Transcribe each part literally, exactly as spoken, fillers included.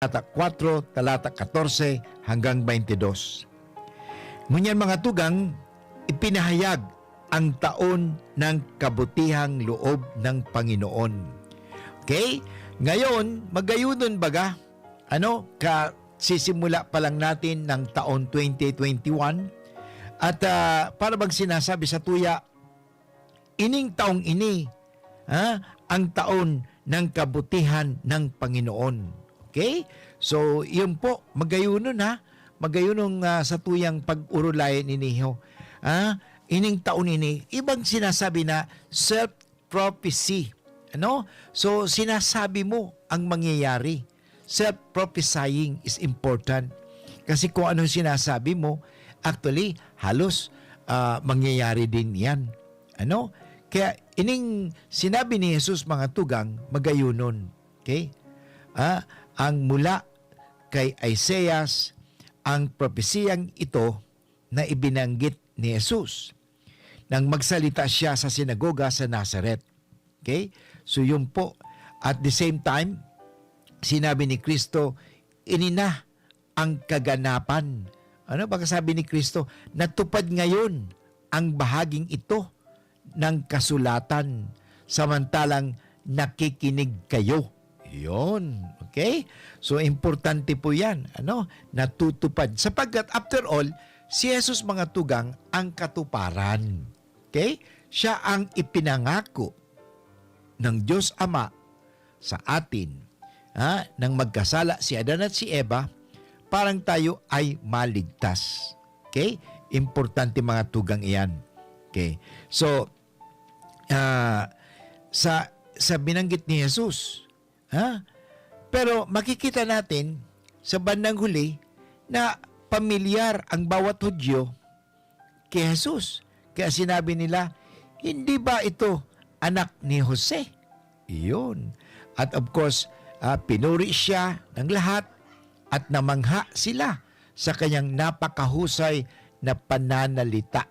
talata kwatro, talata katorse hanggang baynte dos. Ngunyan, mga tugang, ipinahayag ang taon ng kabutihang loob ng Panginoon. Okay? Ngayon, magayunon baga, ano, kasisimula pa lang natin ng taon twenty twenty-one. At, ah, para bang sinasabi sa tuya, ining taong ini, ha, ang taon ng kabutihan ng Panginoon. Okay? So, yun po, magayunon, ha? Magayunon, ah, sa tuyang pag-urulayan ini, ho. Ha? Ining taon ini, ibang sinasabi na self-prophecy. Ano? So, sinasabi mo ang mangyayari. Self-prophesying is important. Kasi kung anong sinasabi mo, actually, halos, ah, mangyayari din yan. Ano? Kaya ining sinabi ni Jesus, mga tugang, magayunon. Okay? Ah, ang mula kay Isaias, ang propesiyang ito na ibinanggit ni Jesus nang magsalita siya sa sinagoga sa Nazareth. Okay? So, yun po. At the same time, sinabi ni Kristo, "Ini na ang kaganapan." Ano? Baka sabi ni Kristo, "Natupad ngayon ang bahaging ito ng kasulatan, samantalang nakikinig kayo." Yun. Okay? So, importante po yan. Ano? Natutupad. Sapagkat, after all, si Jesus, mga tugang, ang katuparan. Okay? Siya ang ipinangako ng Diyos Ama sa atin, ha, nang magkasala si Adan at si Eva, parang tayo ay maligtas. Okay? Importante, mga tugang, iyan. Okay? So, ah, sa, sa binanggit ni Jesus, ha? Pero makikita natin sa bandang huli na pamilyar ang bawat Hudyo ki Jesus. Kaya sinabi nila, "Hindi ba ito anak ni Jose?" Iyon. At of course, ah, pinuri siya ng lahat at namangha sila sa kanyang napakahusay na pananalita.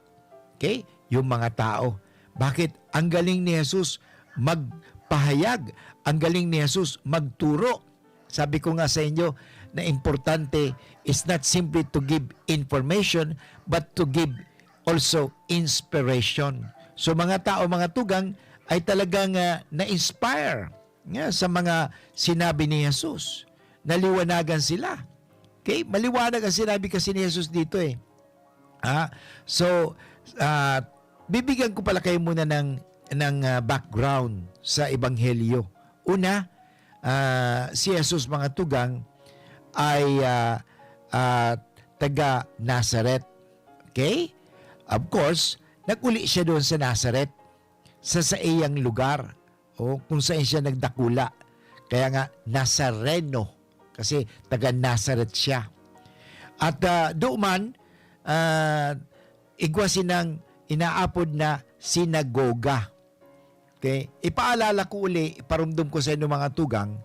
Okay? Yung mga tao. Bakit? Ang galing ni Jesus magpahayag. Ang galing ni Jesus magturo. Sabi ko nga sa inyo na importante is not simply to give information, but to give also inspiration. So, mga tao, mga tugang, ay talagang, ah, na-inspire nga sa mga sinabi ni Jesus. Naliwanagan sila. Okay? Maliwanag ang sinabi kasi ni Jesus dito eh. Ah, so, ah, bibigyan ko pala kayo muna ng, ng, ah, background sa Ebanghelyo. Una, ah, si Jesus, mga tugang, ay, ah, ah, taga Nazareth. Okay? Of course, nag-uli siya doon sa Nazareth, sa saiyang lugar, o kung saan siya nagdakula. Kaya nga, Nazareno, kasi taga Nazareth siya. At, ah, doon man, ah, igwa sinang inaapod na sinagoga. Okay? Ipaalala ko uli, iparumdom ko sa inyo, mga tugang,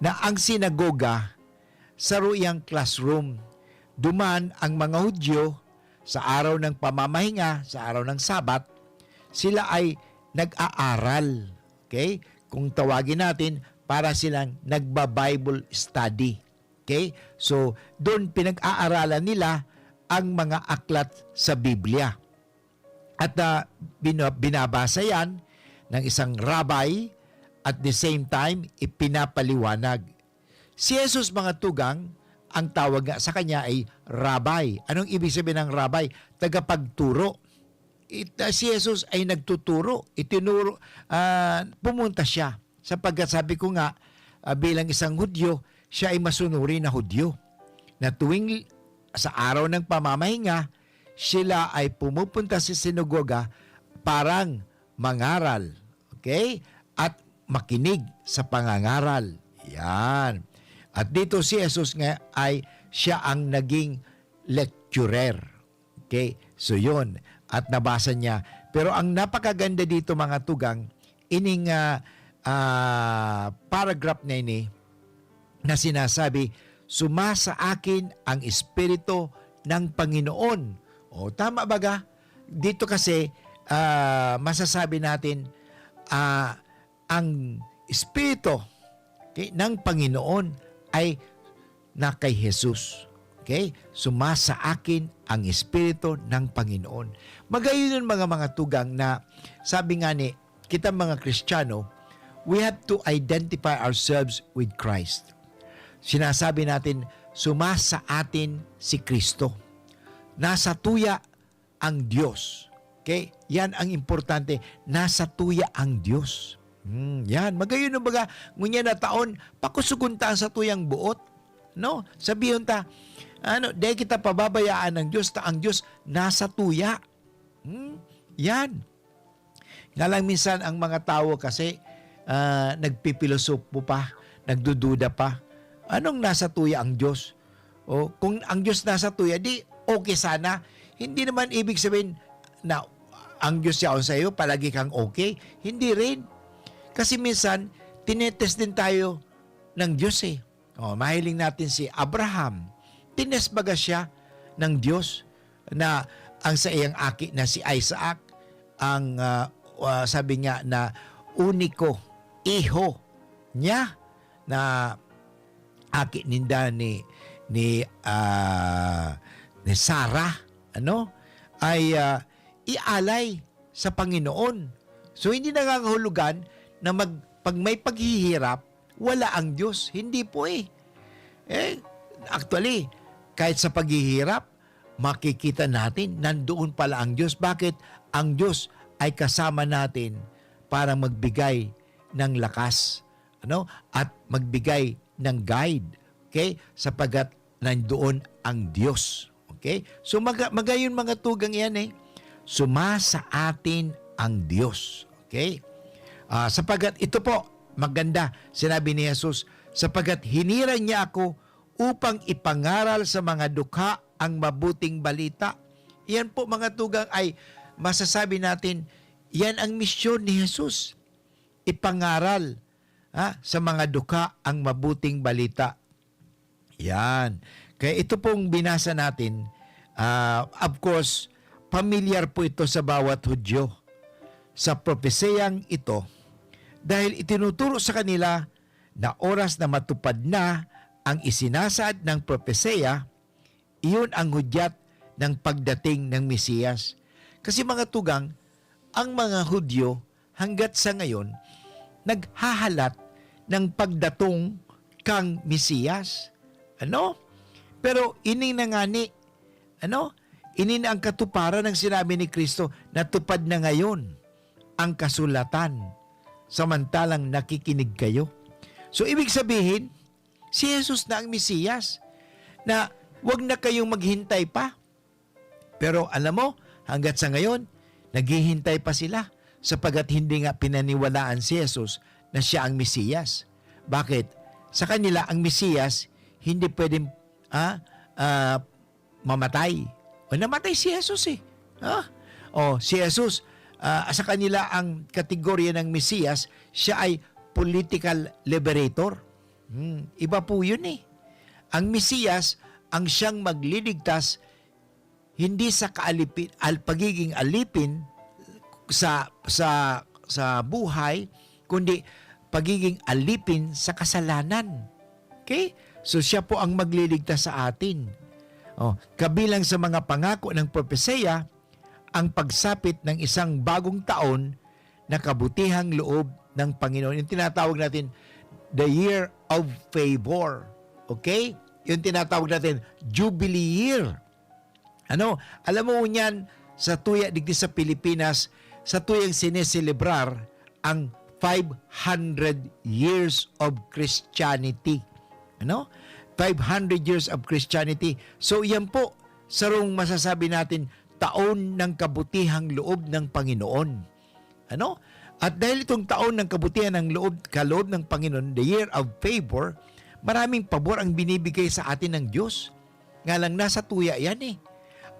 na ang sinagoga, saro iyang classroom. Duman ang mga Hudyo, sa araw ng pamamahinga, sa araw ng Sabat, sila ay nag-aaral. Okay? Kung tawagin natin, para silang nagba-Bible study. Okay? So, doon pinag-aaralan nila ang mga aklat sa Biblia. At, ah, bina-, binabasa yan ng isang rabbi, at the same time, ipinapaliwanag. Si Jesus, mga tugang, ang tawag nga sa kanya ay rabbi. Anong ibig sabihin ng rabbi? Tagapagturo. It-, ah, si Jesus ay nagtuturo. Itinuro, ah, pumunta siya. Sapagkat sabi ko nga, ah, bilang isang Hudyo, siya ay masunuri na Hudyo. Na tuwing sa araw ng pamamahinga, sila ay pumupunta sa sinagoga parang mangaral. Okay? At makinig sa pangangaral. Yan. At dito si Jesus nga ay siya ang naging lecturer. Okay? So yun. At nabasa niya. Pero ang napakaganda dito, mga tugang, ining, ah, ah, paragraph na ini na sinasabi, "Suma sa akin ang Espiritu ng Panginoon." O, tama baga? Dito kasi, ah, masasabi natin, ah, ang Espiritu, okay, ng Panginoon ay na kay Jesus. Okay? Sumasa akin ang Espiritu ng Panginoon. Magayon yun, mga, mga tugang, na sabi nga ni, kita mga Kristiyano, we have to identify ourselves with Christ. Sinasabi natin, sumasa atin si Kristo. Nasa tuya ang Diyos. Okay? Yan ang importante. Nasa tuya ang Diyos. Hmm, yan. Magayon na baga, ngunyan na taon, pakusugon ta ang satuyang buot. No? Sabihon ta, ano, di kita pababayaan ng Diyos, ta ang Diyos nasa tuya. Hmm? Yan. Nga lang minsan ang mga tawo kasi, ah, nagpipilosopo pa, nagdududa pa. Anong nasa tuya ang Diyos? O, kung ang Diyos nasa tuya, di okay sana. Hindi naman ibig sabihin na ang Diyos yaon sa iyo, palagi kang okay. Hindi rin. Kasi minsan, tinetest din tayo ng Diyos eh. O, mahiling natin si Abraham. Tinest baga siya ng Diyos na ang saiyang aki na si Isaac, ang, ah, ah, sabi niya na uniko, iho niya na aki ninda ni, ni, ah, ni Sarah, ano, ay, ah, ialay sa Panginoon. So, hindi nangangahulugan na mag-, pag may paghihirap, wala ang Diyos. Hindi po eh. Eh, actually, kahit sa paghihirap, makikita natin, nandoon pala ang Diyos. Bakit? Ang Diyos ay kasama natin para magbigay ng lakas, ano? At magbigay ng guide. Okay? Sapagkat nandoon ang Diyos. Okay? So, maga-, magayon mga tugang yan eh. Sumasa atin ang Diyos. Okay? Ah, sapagkat ito po, maganda, sinabi ni Jesus, "Sapagkat hinirang niya ako upang ipangaral sa mga dukha ang mabuting balita." Yan po, mga tugang, ay masasabi natin, yan ang misyon ni Jesus. Ipangaral, ha, sa mga dukha ang mabuting balita. Yan. Kaya ito pong binasa natin, ah, of course, pamilyar po ito sa bawat Hudyo, sa propesiyang ito, dahil itinuturo sa kanila na oras na matupad na ang isinasaad ng propesiya, iyon ang hudyat ng pagdating ng Mesiyas. Kasi, mga tugang, ang mga Hudyo hanggat sa ngayon naghahalat ng pagdatong kan Mesiyas. Ano? Pero ini na ngani, ano? Ini na ang katuparan ng sinabi ni Kristo, "Natupad na ngayon ang kasulatan, samantalang nakikinig kayo." So, ibig sabihin, si Jesus na ang Mesiyas, na wag na kayong maghintay pa. Pero alam mo, hanggat sa ngayon, naghihintay pa sila, sapagkat hindi nga pinaniwalaan si Jesus na siya ang Mesiyas. Bakit? Sa kanila, ang Mesiyas hindi pwedeng, ah, ah, mamatay. O, namatay si Jesus eh. Ha? O, si Jesus, ah, sa kanila ang kategorya ng Mesiyas, siya ay political liberator. Hmm, iba po yun eh. Ang Mesiyas, ang siyang magliligtas, hindi sa kaalipin, al-, pagiging alipin sa, sa, sa buhay, kundi pagiging alipin sa kasalanan. Okay? So, siya po ang magliligtas sa atin. Oh, kabilang sa mga pangako ng propesiya, ang pagsapit ng isang bagong taon na kabutihang loob ng Panginoon. Yung tinatawag natin, the year of favor. Okay? Yung tinatawag natin, Jubilee year. Ano? Alam mo, ngunyan, sa tuya digdi sa Pilipinas, sa tuyang sineselebrar ang five hundred years of Christianity. Ano? Five hundred years of Christianity. So, yan po, sarong masasabi natin, taon ng kabutihang loob ng Panginoon. Ano? At dahil itong taon ng kabutihan ng loob, kaloob ng Panginoon, the year of favor, maraming pabor ang binibigay sa atin ng Diyos. Nga lang, nasa tuya yan eh.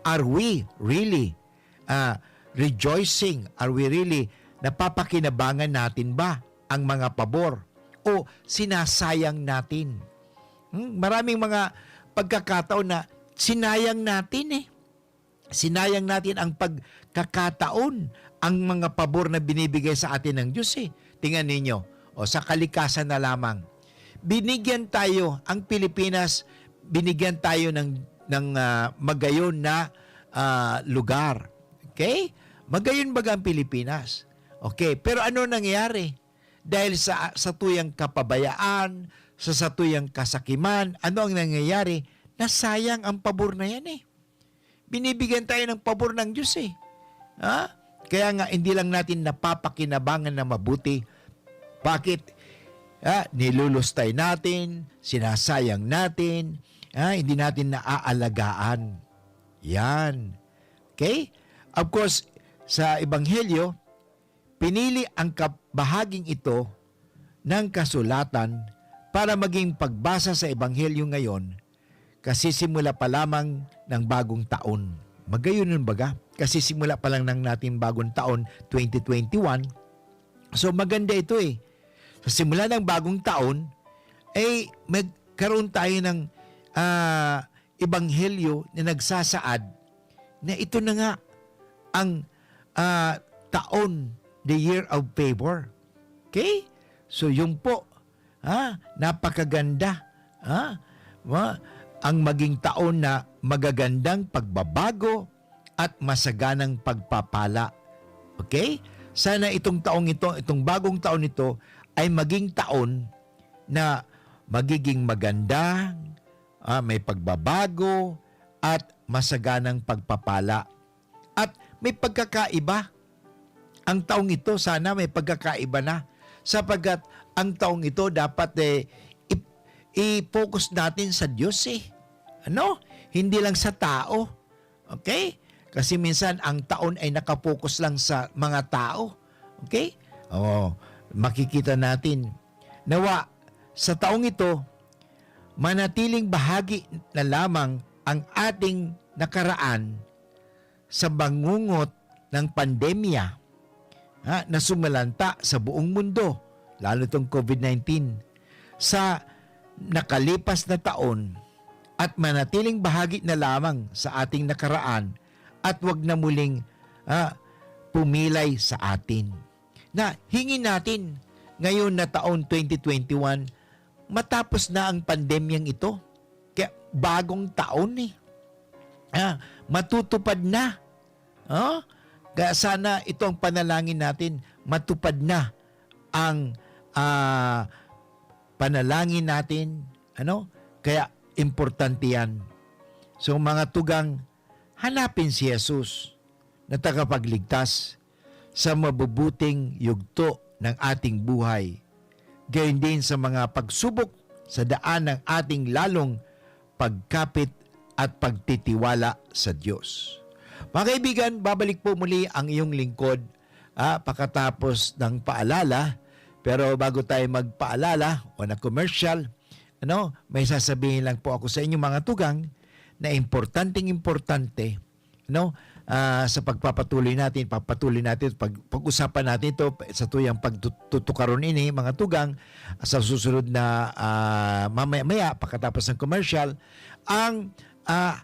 Are we really, ah, rejoicing? Are we really, napapakinabangan natin ba ang mga pabor? O sinasayang natin? Hmm? Maraming mga pagkakataon na sinayang natin eh. Sinayang natin ang pagkakataon, ang mga pabor na binibigay sa atin ng Diyos eh. Tingnan ninyo, o sa kalikasan na lamang, binigyan tayo, ang Pilipinas, binigyan tayo ng, ng, ah, magayon na, ah, lugar. Okay? Magayon baga ang Pilipinas. Okay, pero ano nangyayari? Dahil sa satuyang kapabayaan, sa satuyang kasakiman, ano ang nangyayari? Nasayang ang pabor na yan eh. Binibigyan tayo ng pabor ng Diyos eh. Ha? Kaya nga, hindi lang natin napapakinabangan na mabuti. Bakit? Ha? Nilulustay natin, sinasayang natin, ha? Hindi natin naaalagaan. Yan. Okay? Of course, sa Ebanghelyo, pinili ang kab-, bahaging ito ng kasulatan para maging pagbasa sa Ebanghelyo ngayon, kasisimula pa lamang ng bagong taon. Magayon nun baga, kasisimula pa lang ng nating bagong taon, twenty twenty-one. So, maganda ito eh. Sa simula ng bagong taon, ay magkaroon tayo ng, ah, ebanghelyo na nagsasaad na ito na nga ang, ah, taon, the year of favor. Okay? So, yun po, ha? Napakaganda, ha? Ma-, ang maging taon na magagandang pagbabago at masaganang pagpapala. Okay? Sana itong taong ito, itong bagong taon ito, ay maging taon na magiging maganda, ah, may pagbabago, at masaganang pagpapala. At may pagkakaiba. Ang taong ito, sana may pagkakaiba na. Sapagkat ang taong ito, dapat, eh, i-, i-focus natin sa Diyos, eh. Ano? Hindi lang sa tao. Okay? Kasi minsan, ang taon ay nakapokus lang sa mga tao. Okay? Oh, makikita natin. Nawa, sa taong ito, manatiling bahagi na lamang ang ating nakaraan sa bangungot ng pandemya, ha, na sumalanta sa buong mundo, lalo itong COVID nineteen. Sa nakalipas na taon, at manatiling bahagi na lamang sa ating nakaraan at wag na muling, ah, pumilay sa atin. Na hingin natin ngayon na taon twenty twenty-one, matapos na ang pandemyang ito. Kaya bagong taon eh. Ah, matutupad na. Oh? Kaya sana ito ang panalangin natin, matupad na ang, ah, panalangin natin, ano? Kaya importante yan. So, mga tugang, hanapin si Jesus na tagapagligtas sa mabubuting yugto ng ating buhay, gayon din sa mga pagsubok sa daan ng ating lalong pagkapit at pagtitiwala sa Diyos. Mga kaibigan, babalik po muli ang iyong lingkod, ah, pakatapos ng paalala. Pero bago tayo magpaalala o na commercial, ano, may sasabihin lang po ako sa inyo, mga tugang, na importanteng importante, ano, ah, sa pagpapatuloy natin, papatuloy natin, pag-, pag-usapan natin ito sa tuyang pagtutukaron ini, mga tugang, sa susunod na, ah, mamaya-maya, pagkatapos ng commercial, ang, ah,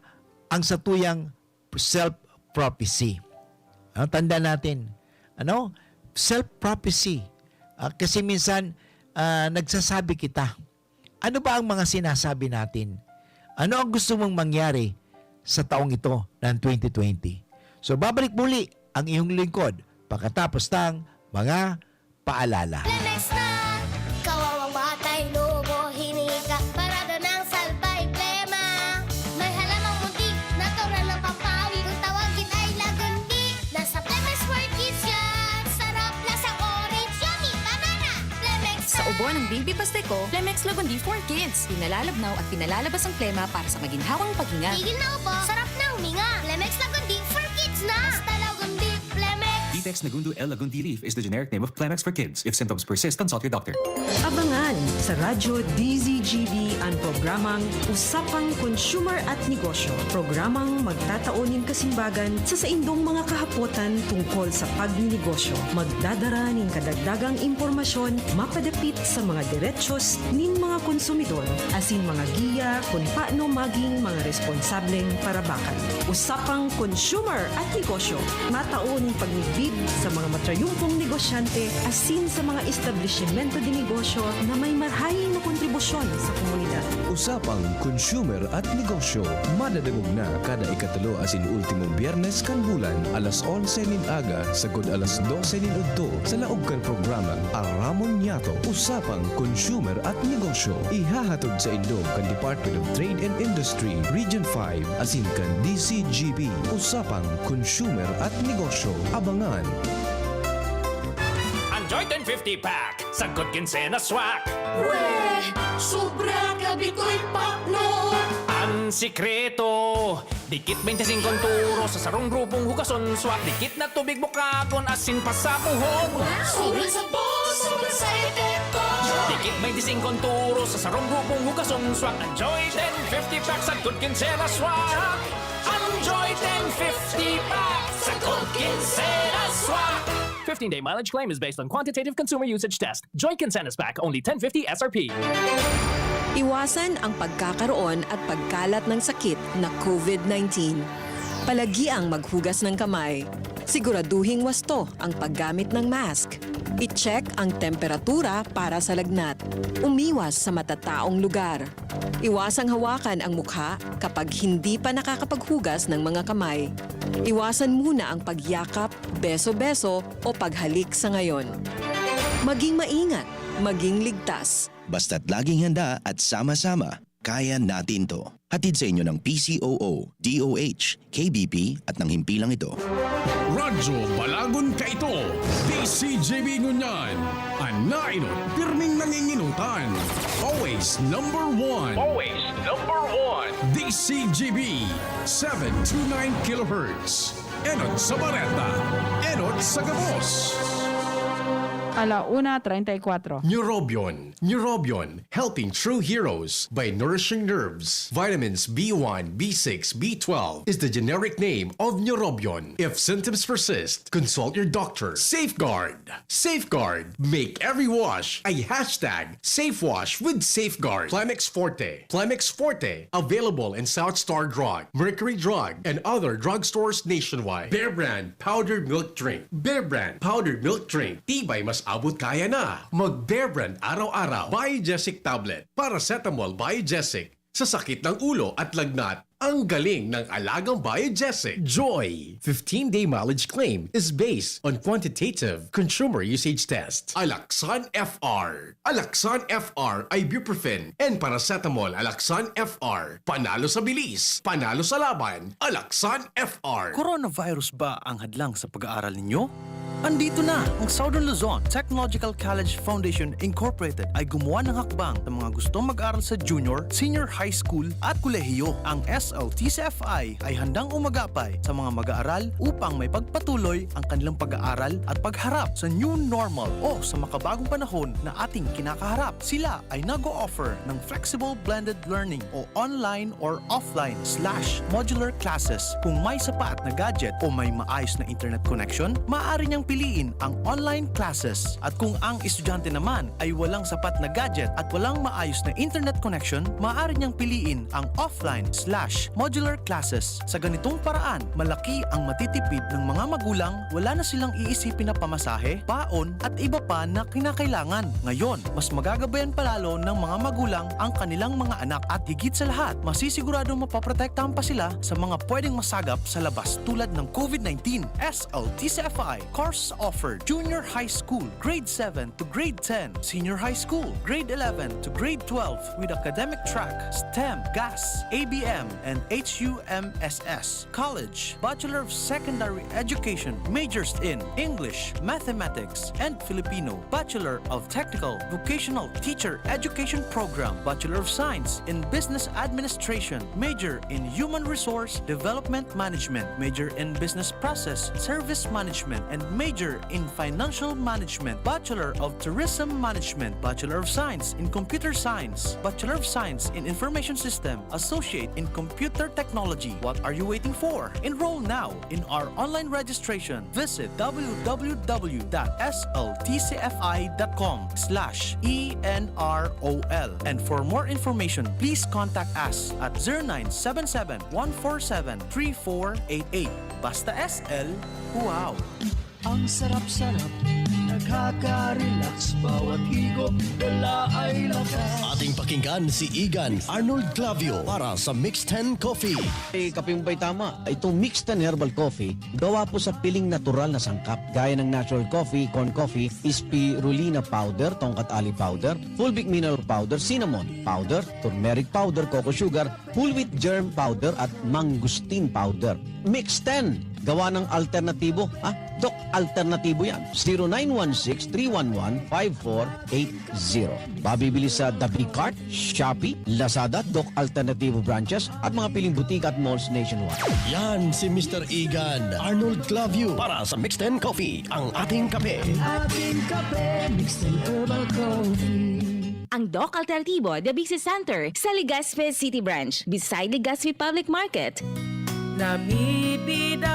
ang sa tuyang self-prophecy. Ano, tanda natin, ano? Self-prophecy. Ah, kasi minsan, ah, nagsasabi kita. Ano ba ang mga sinasabi natin? Ano ang gusto mong mangyari sa taong ito ng twenty twenty? So, babalik muli ang iyong lingkod pagkatapos ng mga paalala. Lemex na! Kawawang batay, lobo, hinika, parada ng salbay, plema. May halamang munti, natural ng pampawi. Kung tawagin ay lagundi, nasa Lemex for Kids yan. Sarap, lasang orange, yummy, banana. Lemex Sa na! Ubo ng Baby Pasteco, Lemex Lagundi for Kids. Pinalalabnaw at pinalalabas ang plema para sa maginhawang paghinga. Tigil na ubo, sarap na huminga. Lemex Lagundi for Kids na! Basta Lagundi, Lemex! Vitex Nagundo L Lagundi Leaf is the generic name of Clemex for Kids. If symptoms persist, consult your doctor. Abangan sa Radyo D Z G B an programang Usapang Consumer at Negosyo. Programang magtatao nin kasimbagan sa saindong mga kahapotan tungkol sa pagninegosyo. Magdadara nin kadagdagang impormasyon mapadapit sa mga derechos nin mga konsumidor asin mga giya kun paano maging mga responsableng parabakan. Usapang Consumer at Negosyo, matao nin pagmidbid sa mga matrayumpong negosyante asin sa mga establisimento de negosyo na may marahay na kontribusyon Promosyon sa komunidad. Usapang Consumer at Negosyo. Madadangog na kada ikatulo asin ultimong Biyernes kan bulan, alas onse nin aga sagkod alas dose nin udto, sa laog kan programang Aramon Niyato, Usapang Consumer at Negosyo. Ihahatod saindo kan Department of Trade and Industry, Region five, asin kan D C G B. Usapang Consumer at Negosyo. Abangan! Enjoy ten fifty pack! Sagkod kinsenas swak! Weh! Sobra ka bitoy pakno! Ang sikreto, dikit bente singko ang turo, sa sarong grupong hugason swak, dikit na tubig bukagon, asin pasapuhon. Sobrang sabon, sobrang sa epekto! Dikit bente singko ang turo, sa sarong grupong hugason swak, Enjoy ten fifty pack, sagkod kinsenas swak! Enjoy ten fifty pack, sagkod kinsenas swak! Fifteen-day mileage claim is based on quantitative consumer usage test. Joy Kinsenas Pack, only ten fifty S R P. Iwasan ang pagkakaroon at pagkalat ng sakit na COVID nineteen. Palagiang maghugas ng kamay. Siguraduhing wasto ang paggamit ng mask. I-check ang temperatura para sa lagnat. Umiwas sa matataong lugar. Iwasang hawakan ang mukha kapag hindi pa nakakapaghugas ng mga kamay. Iwasan muna ang pagyakap, beso-beso o paghalik sa ngayon. Maging maingat, maging ligtas. Basta't laging handa at sama-sama, kaya natin 'to. Hatid sa inyo ng P C O O, D O H, K B P at ng himpilang ito. Radyo Balagon kaito, D C G B ngunyan. An nainot, pirming nanginginutan. Always number one. Always number one. D C G B, seven two nine kilohertz. Enot sa bareta, enot sa gabos. Ala una treinta y cuatro. Neurobion. Neurobion, helping true heroes by nourishing nerves. Vitamins B one, B six, B twelve is the generic name of Neurobion. If symptoms persist, consult your doctor. Safeguard. Safeguard. Make every wash a hashtag safe wash with Safeguard. Plemex Forte. Plemex Forte. Available in South Star Drug, Mercury Drug, and other drugstores nationwide. Bear Brand Powdered Milk Drink. Bear Brand Powdered Milk Drink. Tibay mas abot kaya na. Mag Bear Brand araw-araw. Biogesic Tablet. Paracetamol Biogesic. Sa sakit ng ulo at lagnat, ang galing ng alagang Biogesic. Joy fifteen-day mileage claim is based on quantitative consumer usage test. Alaxan F R. Alaxan F R, ibuprofen, and paracetamol. Alaxan F R. Panalo sa bilis, panalo sa laban. Alaxan F R. Coronavirus ba ang hadlang sa pag-aaral ninyo? Andito na! Ang Southern Luzon Technological College Foundation Incorporated ay gumawa ng hakbang sa mga gustong mag-aral sa junior, senior high school at kolehiyo. Ang S L T C F I ay handang umagapay sa mga mag-aaral upang maipagpatuloy ang kanilang pag-aaral at pagharap sa new normal o sa makabagong panahon na ating kinakaharap. Sila ay nag-o-offer ng flexible blended learning o online or offline slash modular classes. Kung may sapat na gadget o may maayos na internet connection, maaari niyang piliin ang online classes. At kung ang estudyante naman ay walang sapat na gadget at walang maayos na internet connection, maaari niyang piliin ang offline slash modular classes. Sa ganitong paraan, malaki ang matitipid ng mga magulang, wala na silang iisipin na pamasahe, baon, at iba pa na kinakailangan. Ngayon, mas magagabayan pa lalo ng mga magulang ang kanilang mga anak at higit sa lahat, masisiguradong mapoprotektahan pa sila sa mga pwedeng masagap sa labas tulad ng COVID nineteen. S L T C F I course offered: Junior High School, Grade seven to Grade ten, Senior High School, Grade eleven to Grade twelve with academic track STEM, GAS, A B M, and H U M S S. College, Bachelor of Secondary Education, majors in English, Mathematics, and Filipino, Bachelor of Technical Vocational Teacher Education Program, Bachelor of Science in Business Administration, major in Human Resource Development Management, major in Business Process Service Management, and major in Financial Management, Bachelor of Tourism Management, Bachelor of Science in Computer Science, Bachelor of Science in Information System, Associate in Computer Technology. What are you waiting for? Enroll now in our online registration. Visit w w w dot s l t c f i dot com slash e n r o l. And for more information, please contact us at zero nine seven seven, one four seven, three four eight eight. Basta S L, wow! Ang sarap-sarap ng Nakaka-relax bawat higop, dala ay lakas. Ating pakinggan si Igan Arnold Clavio para sa Mix ten Coffee. Eh, kaping bay tama, itong Mix ten Herbal Coffee, gawa po sa piling natural na sangkap, gaya ng natural coffee, corn coffee, spirulina powder, tongkat ali powder, fulvic mineral powder, cinnamon powder, turmeric powder, coco sugar, whole wheat germ powder at mangosteen powder. Mix ten, gawa ng alternatibo. Ha? Dok, alternatibo yan. Zero nine one six three one one five four eight zero. Mabibili sa The Big Cart, Shopee, Lazada, Dok Alternatibo branches at mga piling butika at malls nationwide. Yan si Mister Igan Arnold Clavio para sa Mix ten Coffee, ang ating kape. Ating kape, Mix ten Herbal Coffee. Ang Doc Alternativo Diabetes Center sa Legazpi City Branch, beside Legazpi Public Market. Namibidan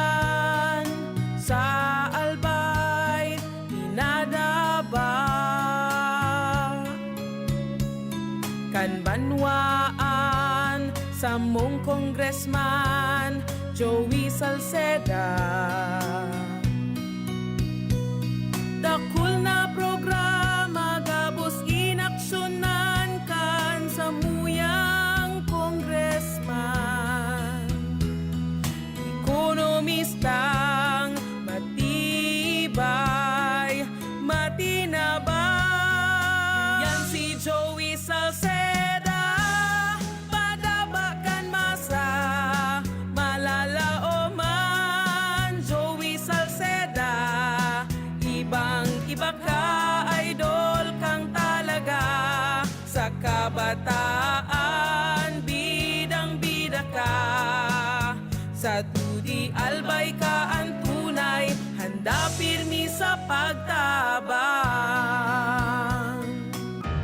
sa Albay, pinadaba kan banwaan samong Congressman Joey Salceda. Dakul na programa gabos inaksyonan kan samuyang congressman. Ekonomistang matibay, matinabang. Yan si Joey Salceda, padaba kan masa, malalaoman. Joey Salceda, ibang-iba ka, idol kang talaga. Sa kabataan, bidang-bida ka. Sa dudi, Albay ka an tunay, handa pirmi sa pagtabang.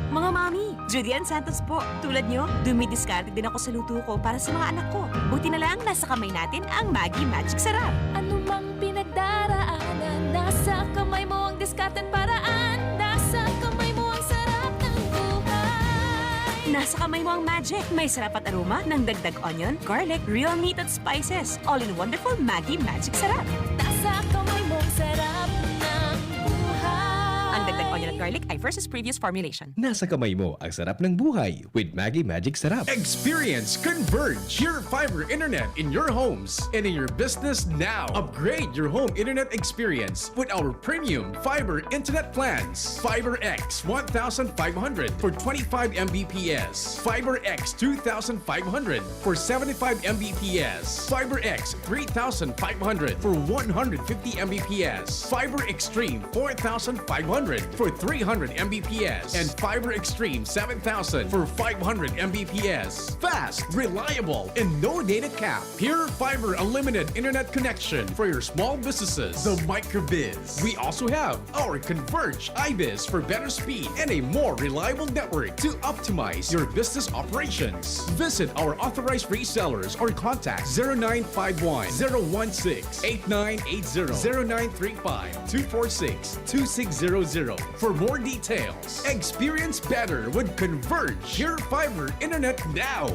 Mga mami, Judy Ann Santos po. Tulad nyo, dumidiskarte din ako sa luto ko para sa mga anak ko. Buti na lang, nasa kamay natin ang Maggi Magic Sarap. Anumang pinagdaraanan, nasa kamay mo ang diskarte at paraan. Nasa kamay mo ang sarap ng buhay. Nasa kamay mo ang magic. May sarap at aroma ng dagdag onion, garlic, real meat at spices. All in wonderful Maggi Magic Sarap. Nasa kamay mo ang sarap ng buhay. Ang dagdag onion at garlic ay versus previous formulation. Nasa kamay mo ang sarap ng buhay with Maggi Magic Sarap. Experience Converge, your fiber internet in your homes and in your business now. Upgrade your home internet experience with our premium fiber internet plans. Fiber X one thousand five hundred for twenty-five M B P S, Fiber X two thousand five hundred for seventy-five M B P S, Fiber X three thousand five hundred for one hundred fifty M B P S, Fiber Extreme four thousand five hundred for three hundred M B P S, and Fiber Extreme seven thousand for five hundred M B P S. Fast, reliable, and no data cap. Pure Fiber Unlimited Internet Connection for your small businesses. The Microbiz. We also have our Converge IBIS for better speed and a more reliable network to optimize your business operations. Visit our authorized resellers or contact zero nine five one, zero one six, eight nine eight zero, zero nine three five, two four six, two six zero zero for more details. Experience better with Converge, your fiber internet now.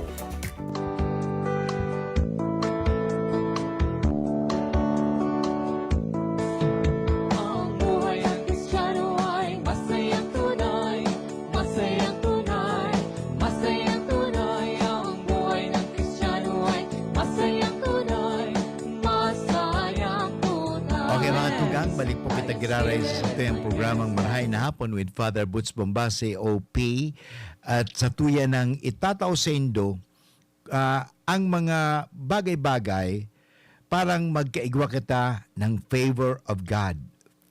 Ang buhay ng Kristiyano ay masayang tunay. Masayang tunay. Masayang tunay. Ang buhay ng Kristiyano ay masayang tunay. Masayang tunay. Okay, mga tugang, balik po kita giraray sa satuyang programang Marahay na Hapon with Father Boots Bombase, O P. At sa tuya nang itatao saindo, ah, ang mga bagay-bagay parang magkaigwa kita ng favor of God,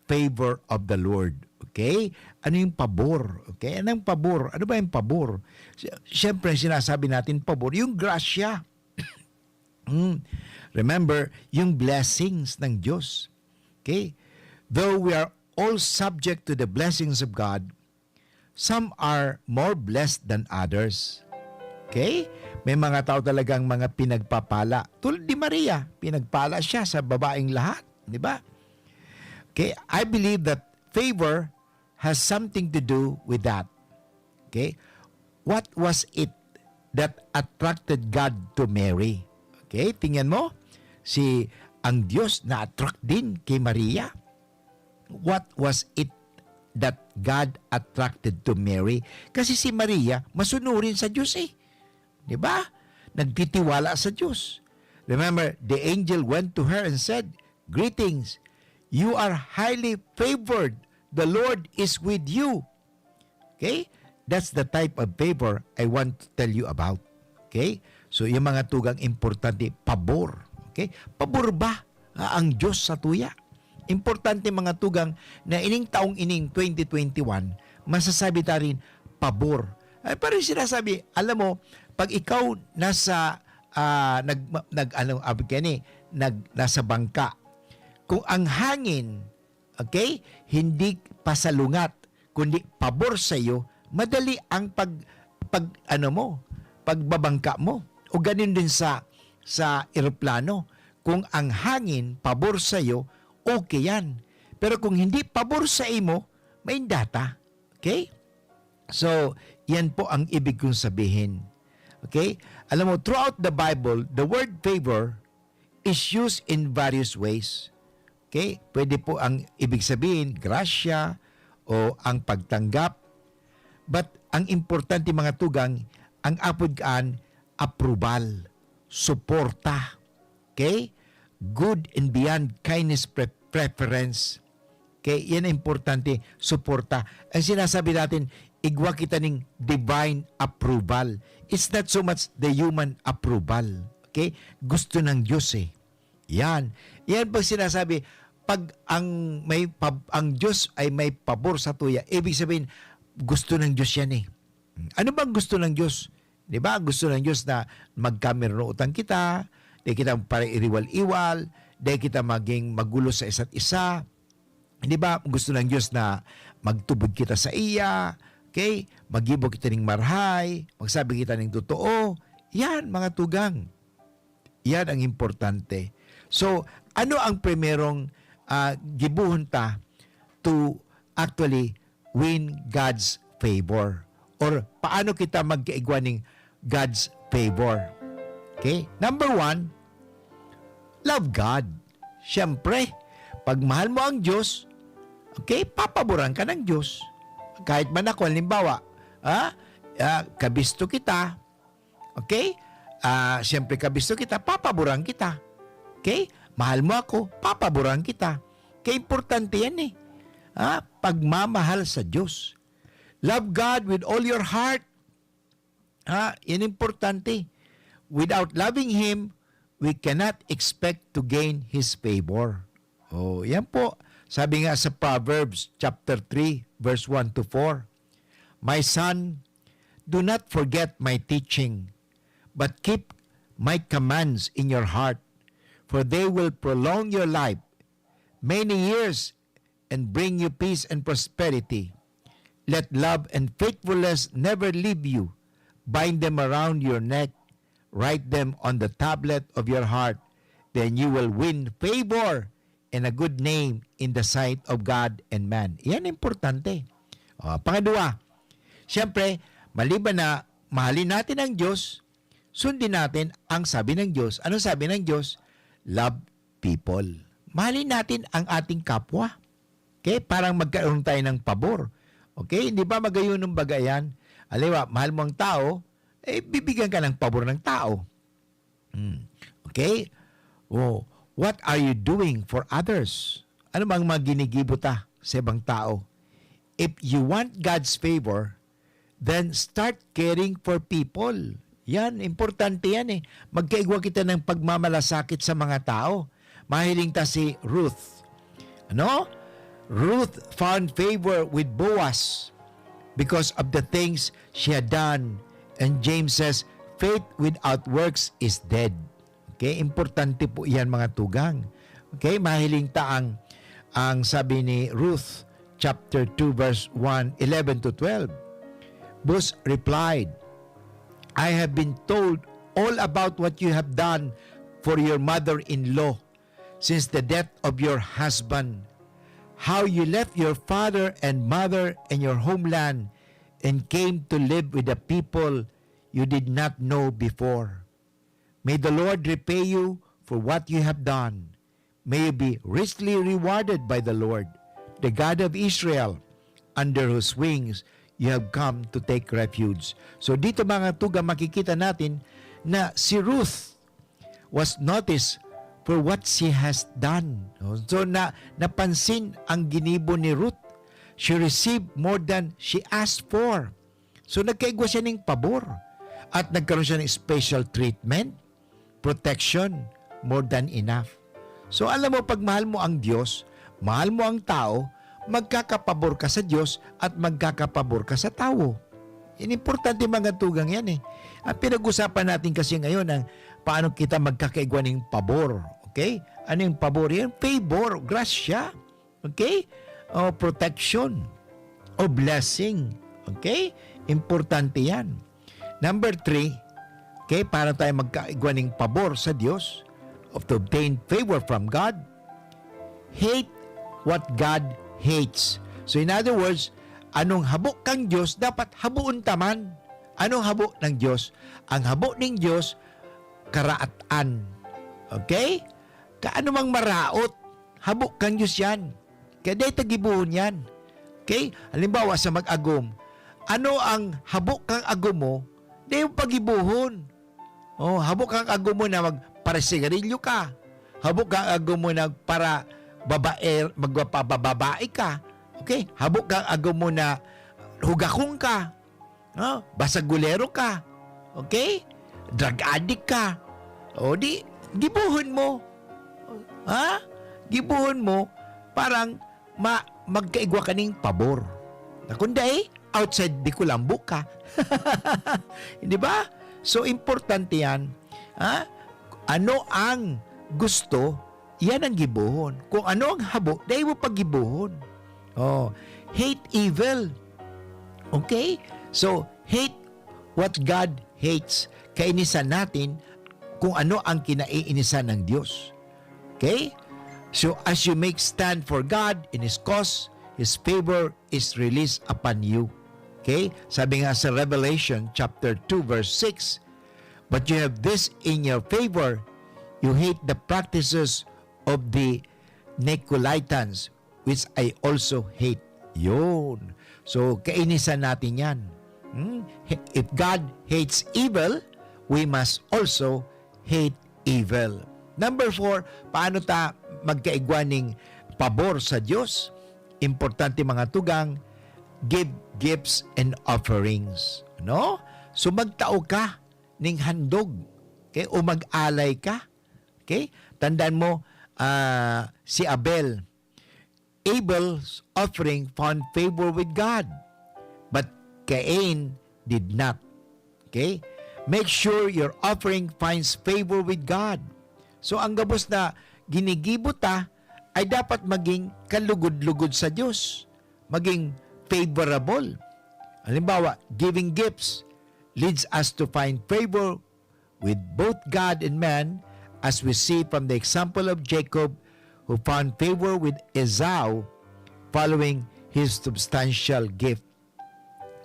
favor of the Lord. Okay? Ano yung pabor? Okay? Anong pabor? Ano ba yung pabor? Si- Siyempre, sinasabi natin pabor, yung grasya. Mm. Remember, yung blessings ng Diyos. Okay? Though we are all subject to the blessings of God, some are more blessed than others. Okay? May mga tao talagang mga pinagpapala. Tulad ni Maria, pinagpala siya sa babaeng lahat. Di ba? Okay? I believe that favor has something to do with that. Okay? What was it that attracted God to Mary? Okay? Tingnan mo, si ang Diyos na-attract din kay Maria. What was it that God attracted to Mary. Kasi si Maria, masunurin sa Diyos eh. Di ba? Nagtitiwala sa Diyos. Remember, the angel went to her and said, "Greetings, you are highly favored. The Lord is with you." Okay? That's the type of favor I want to tell you about. Okay? So, yung mga tugang importante, pabor. Okay? Pabor ba ah, ang Diyos sa tuya? Importante, mga tugang, na ining taong ining twenty twenty-one, masasabi ta rin, pabor. Ay, parang sinasabi, alam mo, pag ikaw nasa, ah, nag, nag, ano, abi ka ni, nag, nasa bangka, kung ang hangin, okay, hindi pasalungat, kundi pabor sa iyo, madali ang pag, pag, ano mo, pagbabangka mo. O ganun din sa, sa eroplano. Kung ang hangin pabor sa iyo, okay yan. Pero kung hindi pabor sa imo, may data. Okay? So, yan po ang ibig kong sabihin. Okay? Alam mo, throughout the Bible, the word favor is used in various ways. Okay? Pwede po ang ibig sabihin, grasya o ang pagtanggap. But ang importante, mga tugang, ang apod kaan, approval, suporta. Okay? Good and beyond kindness pre- preference. Okay? Yan ang importante, suporta. Ang sinasabi natin, igwa kita ning divine approval. It's not so much the human approval. Okay? Gusto ng Diyos eh. Yan. Yan pag sinasabi, pag ang may pab- ang Diyos ay may pabor sa tuya, ibig sabihin, gusto ng Diyos yan eh. Ano bang gusto ng Diyos? Di ba? Gusto ng Diyos na magkamirnootan kita, di kita magpairiwal-iwal, di kita maging magulo sa isa't isa. Di ba? Gusto ng Diyos na magtubod kita sa iya, okay? Maggibo kita ning marhay, magsabi kita ning totoo. Yan, mga tugang. Yan ang importante. So, ano ang primerong, ah, gibohon ta to actually win God's favor? Or paano kita magkaigwa ning God's favor? Okay? Number one, love God. Siyempre, pag mahal mo ang Diyos, okay, papaboran ka ng Diyos. Kahit man ako, halimbawa, ah, ah, kabisto kita, okay? Ah, siyempre, kabisto kita, papaboran kita. Okay? Mahal mo ako, papaboran kita. Kaya importante yan eh. Ah, pagmamahal sa Diyos. Love God with all your heart. Ah, yan importante. Without loving Him, we cannot expect to gain His favor. Oh, yan po. Sabi nga sa Proverbs chapter three, verse one to four, "My son, do not forget my teaching, but keep my commands in your heart, for they will prolong your life many years and bring you peace and prosperity. Let love and faithfulness never leave you. Bind them around your neck, write them on the tablet of your heart. Then you will win favor and a good name in the sight of God and man." Yan importante. O, pangadwa, siyempre, maliban na mahalin natin ang Diyos, sundin natin ang sabi ng Diyos. Anong sabi ng Diyos? "Love people." Mahalin natin ang ating kapwa. Okay? Parang magkaroon tayo ng pabor. Okay? Hindi ba magayon ng baga yan? Aliwa, mahal mo ang tao, eh, bibigyan ka ng pabor ng tao. Hmm. Okay? Oh, what are you doing for others? Ano bang mga ginigibo ta sa ibang tao? If you want God's favor, then start caring for people. Yan, importante yan eh. Magkaigwa kita ng pagmamalasakit sa mga tao. Mahiling ta si Ruth. Ano? Ruth found favor with Boaz because of the things she had done. And James says, "Faith without works is dead." Okay, importante po iyan, mga tugang. Okay, mahiling ta ang, ang sabi ni Ruth, chapter two, verse one, eleven to twelve. Boaz replied, "I have been told all about what you have done for your mother-in-law since the death of your husband, how you left your father and mother and your homeland and came to live with a people you did not know before. May the Lord repay you for what you have done. May you be richly rewarded by the Lord, the God of Israel, under whose wings you have come to take refuge. So dito, mga tugang, makikita natin na si Ruth was noticed for what she has done. No? So na napansin ang ginibo ni Ruth. She received more than she asked for. So nagkaigwa siya ning pabor at nagkaroon siya ng special treatment, protection, more than enough. So alam mo, pag mahal mo ang Diyos, mahal mo ang tao, magkakapabor ka sa Diyos at magkakapabor ka sa tawo. Yan, importante, mga tugang, yan eh. Ang pinag-usapan natin kasi ngayon ang paano kita magkakaigwa ning pabor. Okay? Ano yung pabor? Yan, favor, grasya. Okay? O protection. O blessing. Okay? Importante yan. Number three, okay, para tayo magkaigwa ning pabor sa Diyos, of to obtain favor from God, hate what God hates. So in other words, anong habo kan Diyos, dapat haboon ta man. Anong habo ng Diyos? Ang habo ning Diyos, karaatan. Okay? Kaano mang maraot, habo kan Diyos yan. Kaya dai ta gibohon yan. Okay? Halimbawa, sa mag-agom, ano ang habo kang agom mo, dai mo pagibohon. Oh, habo kang agom mo na magparasigarilyo ka. Habo kang agom mo na para babae, magpapababae ka. Okay? Habo kang agom mo na hugakon ka. No? Basagulero ka. Okay? Drug addict ka. O di, gibohon mo. Ha? Gibohon mo, parang ma magkaigwa ka ning pabor. Na kung dai, outside di kulambo ka. Di ba? So, importante yan. Ha? Ano ang gusto, yan ang gibohon. Kung ano ang habo, dai mo pagibohon. Oh, hate evil. Okay? So, hate what God hates. Kainisan natin kung ano ang kinaiinisan ng Diyos. Okay? So, as you make stand for God in His cause, His favor is released upon you. Okay? Sabi nga sa Revelation chapter two verse six, "But you have this in your favor, you hate the practices of the Nicolaitans, which I also hate." Yun. So, kainisan natin yan. Hmm? If God hates evil, we must also hate evil. Number four, paano ta magkaigwa ning pabor sa Diyos? Importante, mga tugang, give gifts and offerings. No? So, magtao ka ning handog. Okay? O mag-alay ka. Okay? Tandaan mo, ah, si Abel, Abel's offering found favor with God, but Cain did not. Okay? Make sure your offering finds favor with God. So, ang gabos na ginigibo ta ay dapat maging kalugod-lugod sa Diyos, maging favorable. Halimbawa, giving gifts leads us to find favor with both God and man, as we see from the example of Jacob, who found favor with Esau following his substantial gift.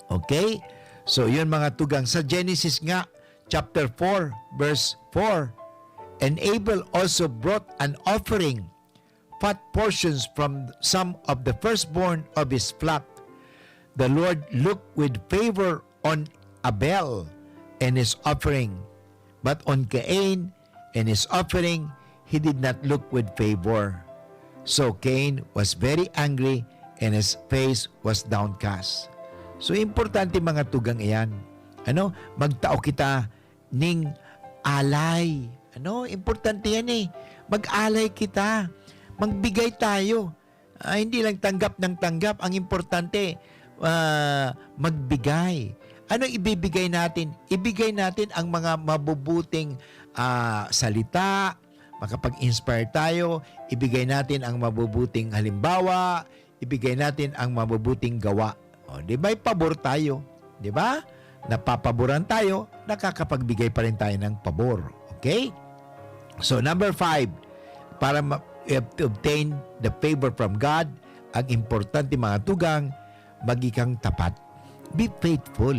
Okay? So, yun, mga tugang. Sa Genesis nga, chapter four, verse four, "And Abel also brought an offering, fat portions from some of the firstborn of his flock. The Lord looked with favor on Abel and his offering, but on Cain and his offering, he did not look with favor. So Cain was very angry and his face was downcast." So, importante, mga tugang, iyan. Ano? Magtao kita ning alay. Ano? Importante yan eh. Mag-alay kita. Magbigay tayo. Ah, hindi lang tanggap ng tanggap. Ang importante, ah, magbigay. Ano ibibigay natin? Ibigay natin ang mga mabubuting, ah, salita, makapag-inspire tayo. Ibigay natin ang mabubuting halimbawa. Ibigay natin ang mabubuting gawa. O, di ba, may pabor tayo? Di ba? Napapaboran tayo, nakakapagbigay pa rin tayo ng pabor. Okay? So, number five, para ma- eh, to obtain the favor from God, ang importante, mga tugang, maging kang tapat. Be faithful.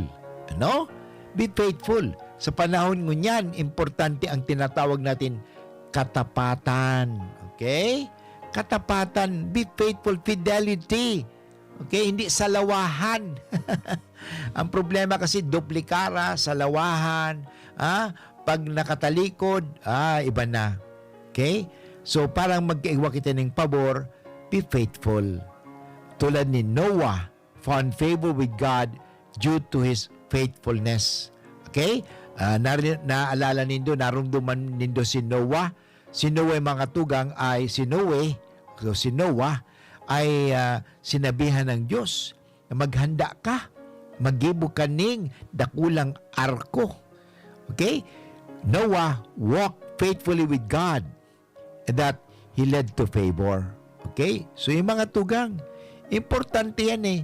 Ano? Be faithful. Sa panahon ngunyan, importante ang tinatawag natin katapatan. Okay? Katapatan, be faithful, fidelity. Okay? Hindi sa lawahan. Ang problema kasi, duplikara, sa lawahan, ah, pag nakatalikod, ah, iba na. Okay? So, parang magkaigwa kita ning pabor, be faithful. Tulad ni Noah, found favor with God due to his faithfulness. Okay? Ah, nari-, naalala nindo, narumduman nindo si Noah. Si Noe, mga tugang, ay si Noe, so si Noah, ay, ah, sinabihan ng Diyos na, "Maghanda ka, maggibo ka ning dakulang arko." Okay? Noah walked faithfully with God, and that he led to favor. Okay? So, yung mga tugang, importante yan eh.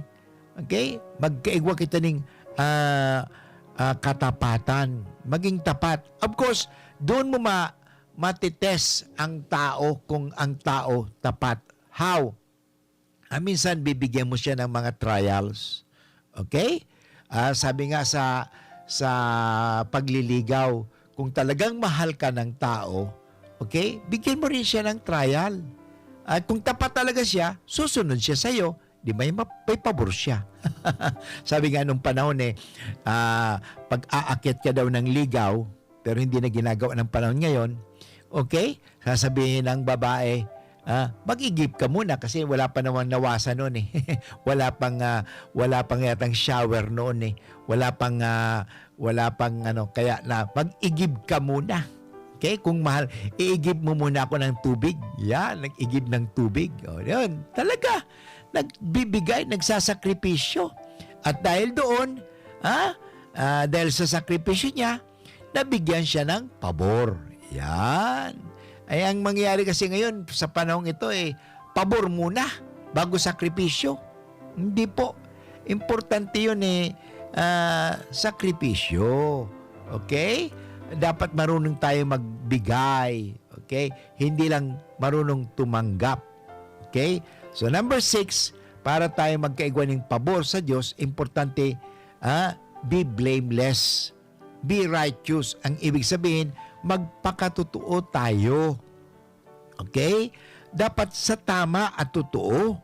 Okay? Magkaigwa kita ning, ah, ah, katapatan. Maging tapat. Of course, doon mo ma-, matitest ang tao kung ang tao tapat. How? Ah, minsan bibigyan mo siya ng mga trials. Okay? Ah, sabi nga sa, sa pagliligaw, kung talagang mahal ka ng tao, okay, bigyan mo rin siya ng trial. At kung tapat talaga siya, susunod siya sa'yo, di may ma-, may pabor siya. Sabi nga nung panahon eh, ah, pag-aakyat ka daw ng ligaw, pero hindi na ginagawa ng panahon ngayon, okay, sasabihin ng babae, ah, "Mag-igib ka muna," kasi wala pa namang nawasa noon eh. Wala pang, ah, wala pang yatang shower noon eh. Wala pang, ah, wala pang ano, kaya na, "Mag-igib ka muna." Okay, kung mahal, "Iigib mo muna ako ng tubig." Yan, nag-igib ng tubig. O, yun. Talaga, nagbibigay, nagsasakripisyo. At dahil doon, ha, ah, dahil sa sakripisyo niya, nabigyan siya ng pabor. Yan. Ay, ang mangyayari kasi ngayon, sa panahong ito, eh, pabor muna, bago sakripisyo. Hindi po. Importante yun eh, ah, sakripisyo. Okay? Dapat marunong tayo magbigay. Okay? Hindi lang marunong tumanggap. Okay? So, number six, para tayo magkaigwa ning pabor sa Diyos, importante, ah, be blameless. Be righteous. Ang ibig sabihin, magpakatotoo tayo. Okay? Dapat sa tama at totoo.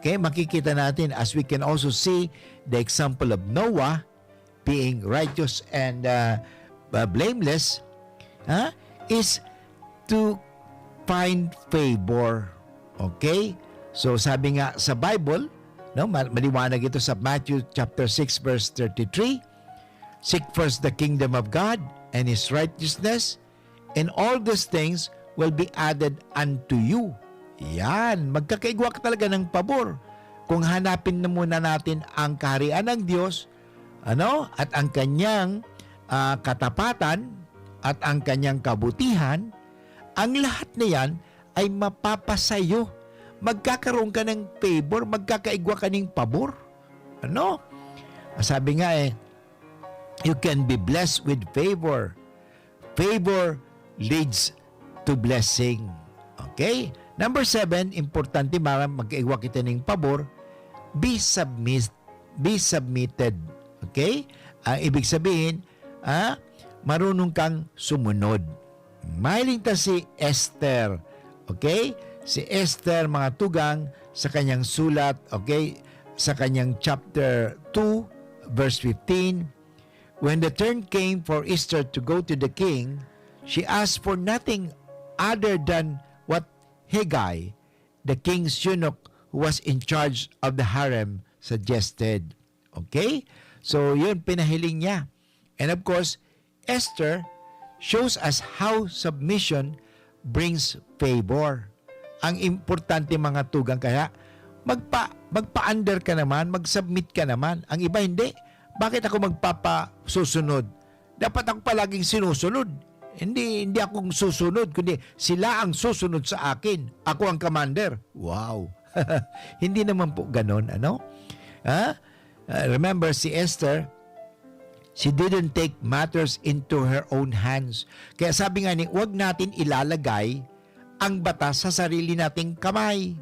Okay? Makikita natin, as we can also see, the example of Noah being righteous and, uh, uh, blameless, ha, is to find favor. Okay? So, sabi nga sa Bible, no, ma-, maliwanag ito sa Matthew chapter six, verse thirty-three, "Seek first the kingdom of God and His righteousness, and all these things will be added unto you." Yan. Magkakaigwa ka talaga ng pabor. Kung hanapin na muna natin ang kaharian ng Diyos, ano, at ang kanyang, ah, katapatan, at ang kanyang kabutihan, ang lahat na yan ay mapapasayo. Magkakaroon ka ng favor, magkakaigwa ka ng pabor. Ano? Sabi nga eh, "You can be blessed with favor. Favor leads to blessing." Okay? Number seven, importante para magkaigwa kita ning pabor, be submit-, be submitted. Okay? Ang ibig sabihin, ah, marunong kang sumunod. Mahiling ta si Esther. Okay? Si Esther, mga tugang, sa kanyang sulat, okay? Sa kanyang chapter two, verse fifteen, "When the turn came for Esther to go to the king, she asked for nothing other than what Hegai, the king's eunuch who was in charge of the harem, suggested." Okay? So, yun, pinahiling niya. And of course, Esther shows us how submission brings favor. Ang importante, mga tugang, kaya magpa-, magpa-under ka naman, mag-submit ka naman. Ang iba hindi. Bakit ako magpapasusunod? Dapat ako palaging sinusunod. Hindi, hindi akong susunod, kundi sila ang susunod sa akin. Ako ang commander. Wow! Hindi naman po ganon, ano? Ha? Uh, remember, si Esther, she didn't take matters into her own hands. Kaya sabi nga ni, "Huwag natin ilalagay ang batas sa sarili nating kamay."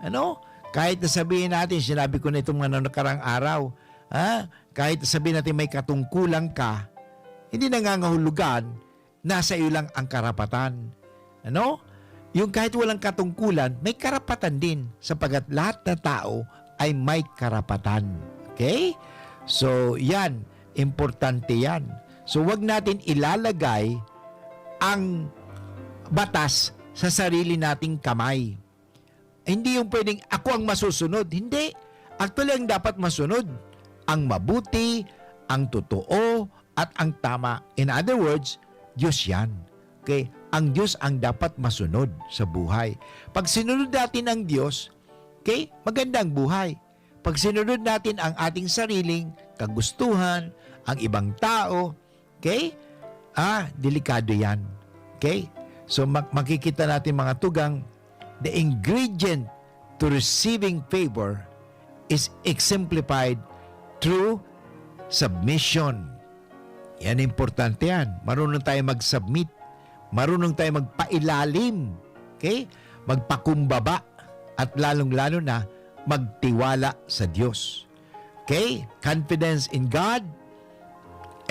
Ano? Kahit na sabihin natin, sinabi ko na itong mga nakarang araw, ha? Kahit na sabihin natin may katungkulan ka, hindi nangangahulugan nasa iyo lang ang karapatan. Ano? Yung kahit walang katungkulan, may karapatan din, sapagkat lahat na tao ay may karapatan. Okay? So, yan. Importante yan. So, wag natin ilalagay ang batas sa sarili nating kamay. Hindi yung pwedeng ako ang masusunod. Hindi. Actually, ang dapat masunod, ang mabuti, ang totoo, at ang tama. In other words, Diyos yan. Okay? Ang Diyos ang dapat masunod sa buhay. Pag sinunod natin ang Diyos, okay, maganda ang buhay. Pag sinunod natin ang ating sariling kagustuhan, ang ibang tao, okay, ah, delikado yan. Okay? So, mak- makikita natin, mga tugang, the ingredient to receiving favor is exemplified through submission. Yan, importante yan. Marunong tayo mag-submit. Marunong tayo magpailalim. Okay? Magpakumbaba. At lalong-lalo na, magtiwala sa Diyos. Okay? Confidence in God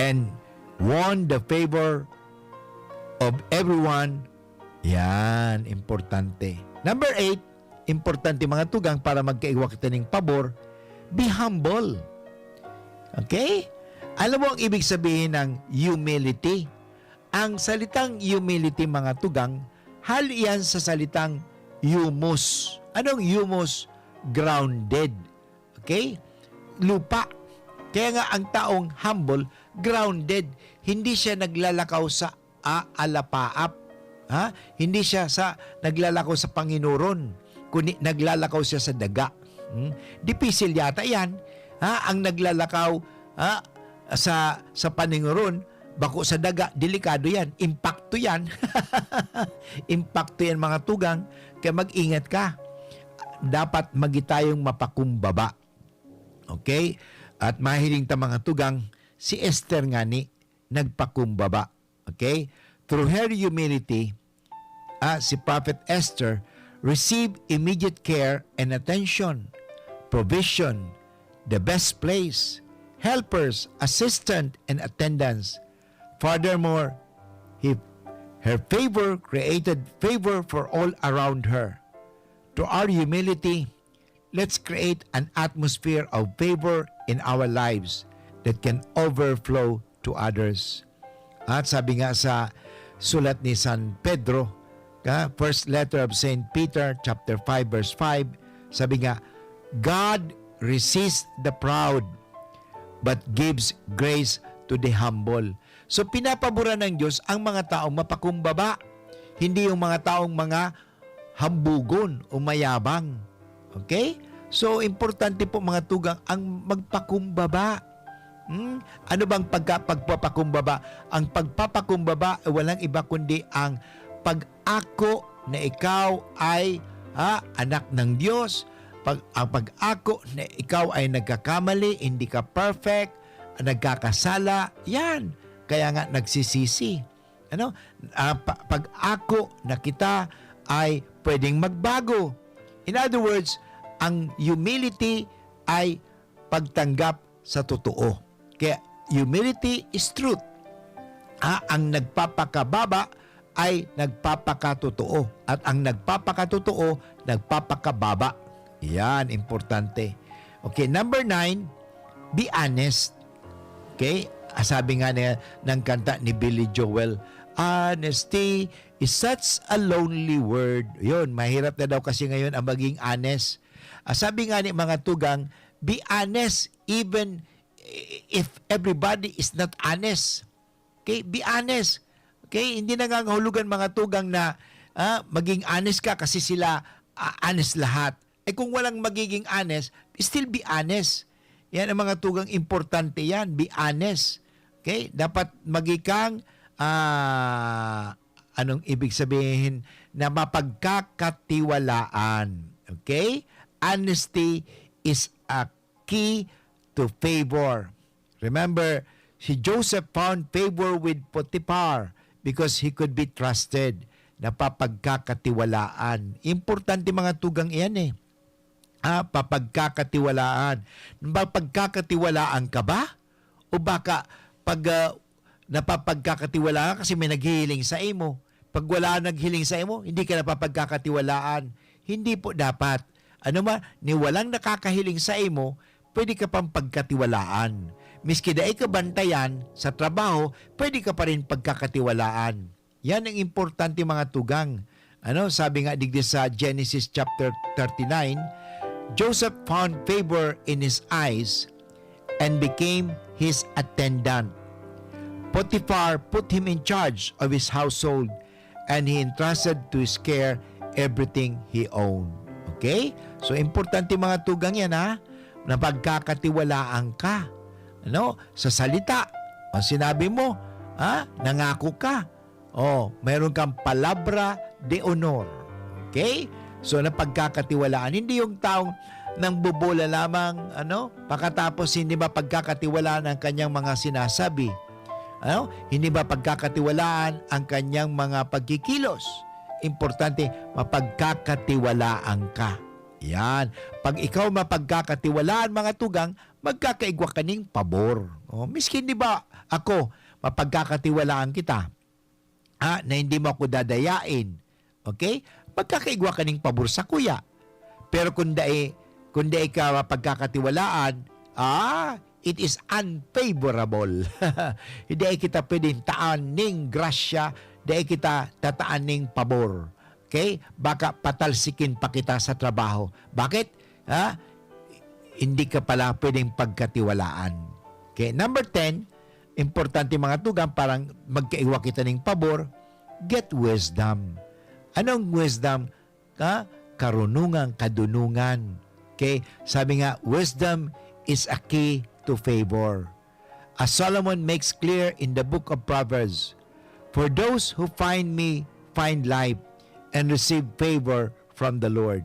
and won the favor of everyone. Yan, importante. Number eight, importante, mga tugang, para magkaigwa kita ning pabor, be humble. Okay? Alam mo ang ibig sabihin ng humility? Ang salitang humility, mga tugang, hali yan sa salitang humus. Anong humus? Grounded. Okay? Lupa. Kaya nga ang taong humble, grounded. Hindi siya naglalakaw sa aalapaap. Ha? Hindi siya sa naglalakaw sa panginuron, kundi naglalakaw siya sa daga. Hmm? Dipisil yata yan. Ha? Ang naglalakaw, ha, sa, sa paninguron, bako sa daga, delikado yan. Impakto yan. Impakto yan, mga tugang. Kaya mag-ingat ka. Dapat magi tayong mapakumbaba. Okay? At mahiling ta, mga tugang, si Esther ngani nagpakumbaba. Okay? Through her humility, ah, si Prophet Esther received immediate care and attention, provision, the best place, helpers, assistant, and attendants. Furthermore, he, her favor created favor for all around her. Through our humility, let's create an atmosphere of favor in our lives that can overflow to others. At sabi nga sa sulat ni San Pedro, ka, first letter of Saint Peter, chapter five, verse five, sabi nga, "God resists the proud, but gives grace to the humble." So, pinapaboran ng Diyos ang mga taong mapakumbaba, hindi yung mga taong mga hambugon o mayabang. Okay? So, importante po, mga tugang, ang magpakumbaba. Hmm? Ano bang pagka-, pagpapakumbaba? Ang pagpapakumbaba ay walang iba kundi ang pag-ako na ikaw ay, ha, anak ng Diyos. Pag, ang pag-ako na ikaw ay nagkakamali, hindi ka perfect, nagkakasala, yan. Kaya nga nagsisisi. Ano? Ah, pa-, pag-ako na kita ay pwedeng magbago. In other words, ang humility ay pagtanggap sa totoo. Kaya humility is truth. Ah, ang nagpapakababa ay nagpapakatotoo. At ang nagpapakatotoo, nagpapakababa. Yan, importante. Okay, number nine, be honest. Okay? Ah, sabi nga ni, ng kanta ni Billy Joel, "Honesty is such a lonely word." Yun, mahirap na daw kasi ngayon ang maging honest. Ah, sabi nga ni mga tugang, "Be honest even if everybody is not honest." Okay? Be honest. Okay? Hindi nangangahulugan, mga tugang, na, ah, maging honest ka kasi sila, ah, honest lahat. Eh, kung walang magiging honest, still be honest. Yan ang mga tugang, importante yan. Be honest. Okay? Dapat maging kang, ah, anong ibig sabihin? Na mapagkakatiwalaan. Okay? Honesty is a key to favor. Remember, si Joseph found favor with Potiphar because he could be trusted. Napapagkakatiwalaan. Importante, mga tugang, iyan eh. Ah, papagkakatiwalaan. Mapagkakatiwalaan ka ba? O baka pag, ah, napapagkakatiwalaan ka kasi may naghihiling sa imo. Pag wala naghiling sa imo, hindi ka napapagkakatiwalaan. Hindi po dapat. ano man, ni walang nakakahiling saimo, pwede ka pang pagkatiwalaan. Miski dai ka bantayan sa trabaho, pwede ka pa rin pagkakatiwalaan. Yan ang importante, mga tugang. Ano, sabi nga digdi sa Genesis chapter thirty-nine, "Joseph found favor in his eyes and became his attendant. Potiphar put him in charge of his household, and he entrusted to his care everything he owned." Okay? So, importante, mga tugang, yan, ha? Na pagkakatiwalaan ka. Ano? Sa salita. O, sinabi mo, ha? Nangako ka. O, mayroon kang palabra de honor. Okay? So, na pagkakatiwalaan. Hindi yung taong nangbobola lamang, ano? Pagkatapos, hindi mapagkakatiwalaan ang kanyang mga sinasabi. Ano? Hindi mapagkakatiwalaan ang kanyang mga pagkikilos. Importante, mapagkakatiwalaan ka. Yan. Pag ikaw mapagkakatiwalaan, mga tugang, magkakaigwa ka ning pabor. O, miskin, di ba, ako, mapagkakatiwalaan kita, ha, na hindi mo ako dadayain. Okay? Magkakaigwa ka ning pabor sa kuya. Pero kung dai, kung dai ka mapagkakatiwalaan, ah, it is unfavorable. Dai kita pwedeng taan ning grasya, dai kita tataan ning pabor. Okay? Baka patalsikin pa kita sa trabaho. Bakit? Ha? Hindi ka pala pwedeng pagkatiwalaan. Okay? Number ten, importante, mga tugang, parang magkaiwa kita ning pabor, get wisdom. Anong wisdom? Ha? Karunungan, kadunungan. Okay? Sabi nga, "Wisdom is a key to favor." As Solomon makes clear in the book of Proverbs, "For those who find me find life and receive favor from the Lord."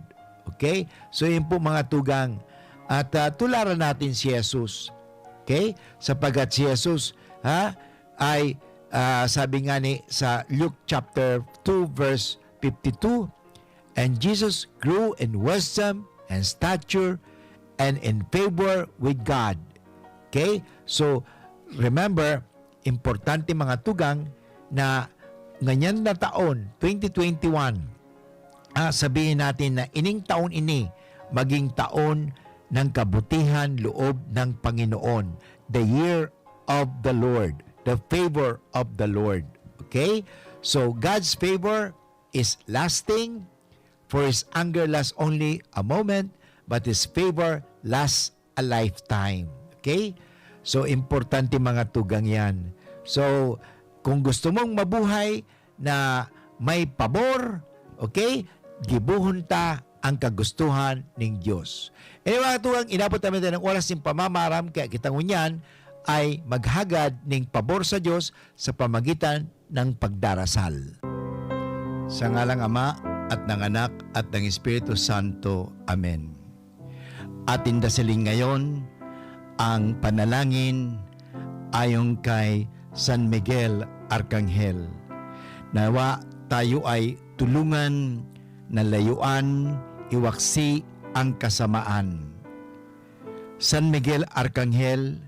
Okay? So, yun po, mga tugang. At, ah, tularan natin si Jesus. Okay? Sapagkat si Jesus, ha, ay, ah, sabi nga ni sa Luke chapter two, verse fifty-two, "And Jesus grew in wisdom and stature and in favor with God." Okay? So, remember, importante, mga tugang, na nganyan na taon, twenty twenty-one, ah, sabihin natin na ining taon ini maging taon ng kabutihan loob ng Panginoon, the year of the Lord, the favor of the Lord. Okay? So, God's favor is lasting, for His anger lasts only a moment, but His favor lasts a lifetime. Okay? So, importante, mga tugang, yan. So, kung gusto mong mabuhay na may pabor, okay, gibohon ta ang kagustuhan ning Dios. Eh, mga tugang, inabot namin tayo ng oras ning pamamaram, kaya kita ngunyan ay maghagad ning pabor sa Dios sa pamagitan ng pagdarasal. Sa ngalang Ama, at ng Anak, at ng Espiritu Santo. Amen. Atin dasalin ngayon ang panalangin ayon kay San Miguel Arkanghel. Nawa tayo ay tulungan na layuan, iwaksi ang kasamaan. San Miguel Arkanghel,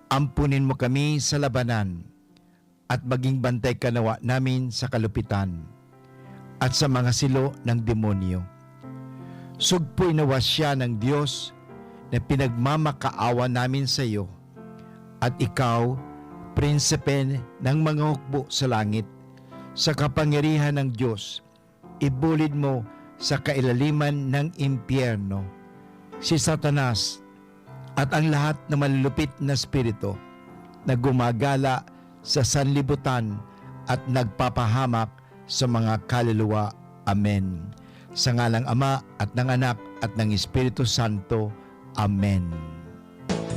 ampunin mo kami sa labanan at maging bantay ka nawa namin sa kalupitan at sa mga silo ng demonyo. Sugpoy nawa siya ng Dios na pinagmamakaawa namin sa iyo, at ikaw, prinsipe ng mga hukbo sa langit, sa kapangyarihan ng Dios, ibulid mo sa kailaliman ng impyerno si Satanas at ang lahat na malulupit na espiritu na gumagala sa sanlibutan at nagpapahamak sa mga kaluluwa. Amen. Sa ngalang Ama, at ng Anak, at ng Espiritu Santo. Amen.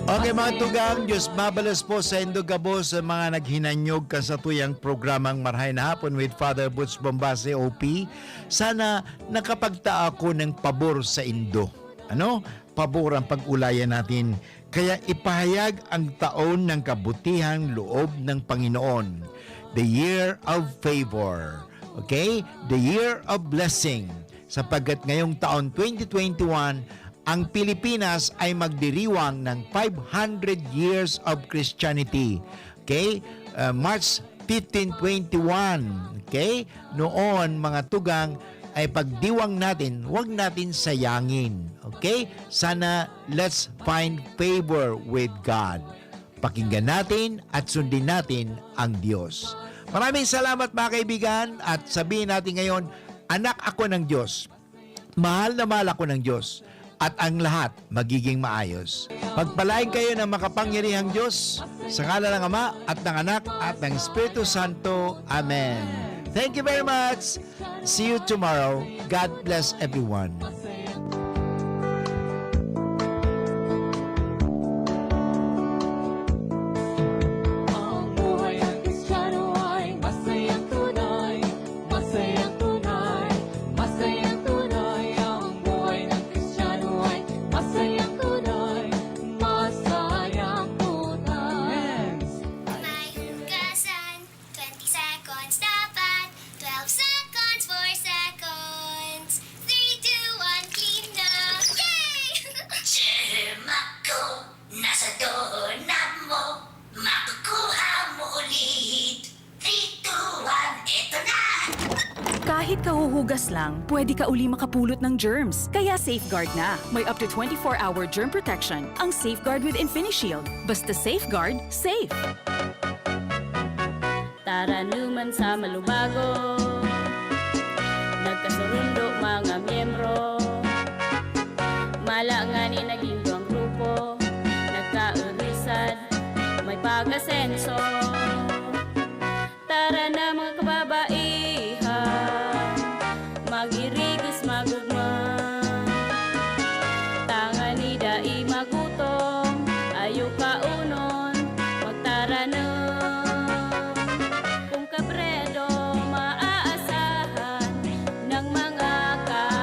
Okay, mga tugang, Diyos mabalos po sa indo gabos sa mga naghinanyog kan satuyang programang Marahay na Hapon with Father Butch Bombase, O P. Sana nakapagtaa ako ng pabor sa indo. Ano? Pabor ang pag-ulayan natin. Kaya ipahayag ang taon ng kabutihang loob ng Panginoon, the year of favor. Okay? The year of blessing. Sapagkat ngayong taon, twenty twenty-one, ang Pilipinas ay magdiriwang ng five hundred years of Christianity. Okay? Uh, March fifteen twenty-one. Okay? Noon, mga tugang, ay pagdiwang natin, huwag natin sayangin. Okay? Sana let's find favor with God. Pakinggan natin at sundin natin ang Diyos. Maraming salamat, mga kaibigan, at sabihin natin ngayon, "Anak ako ng Diyos. Mahal na mahal ako ng Diyos. At ang lahat magiging maayos." Pagpalain kayo ng makapangyarihang Diyos, sa ngalan ng Ama, at ng Anak, at ng Espiritu Santo. Amen. Thank you very much. See you tomorrow. God bless everyone. Ang buhay ng Kristiyano ay masayang tunay, masayang tunay, masayang tunay. Ang buhay ng Kristiyano ay masayang tunay, masayang tunay. May hugasan, twenty seconds dapat, twelve seconds, four seconds, three, two, one, clean na! Yay! Germ ako, nasa doorknob mo, makukuha mo ulit. Three, two, one, eto na! Kahit kahuhugas lang, pwede ka uli makapulot ng germs. Kaya Safeguard na. May up to twenty-four hour germ protection ang Safeguard with InfiniShield. Basta Safeguard, safe! Taranuman sa malubago, nagkasurundo mga miyembro. Mala ngani naging duwang grupo, nagkaurisan, may pag-asenso.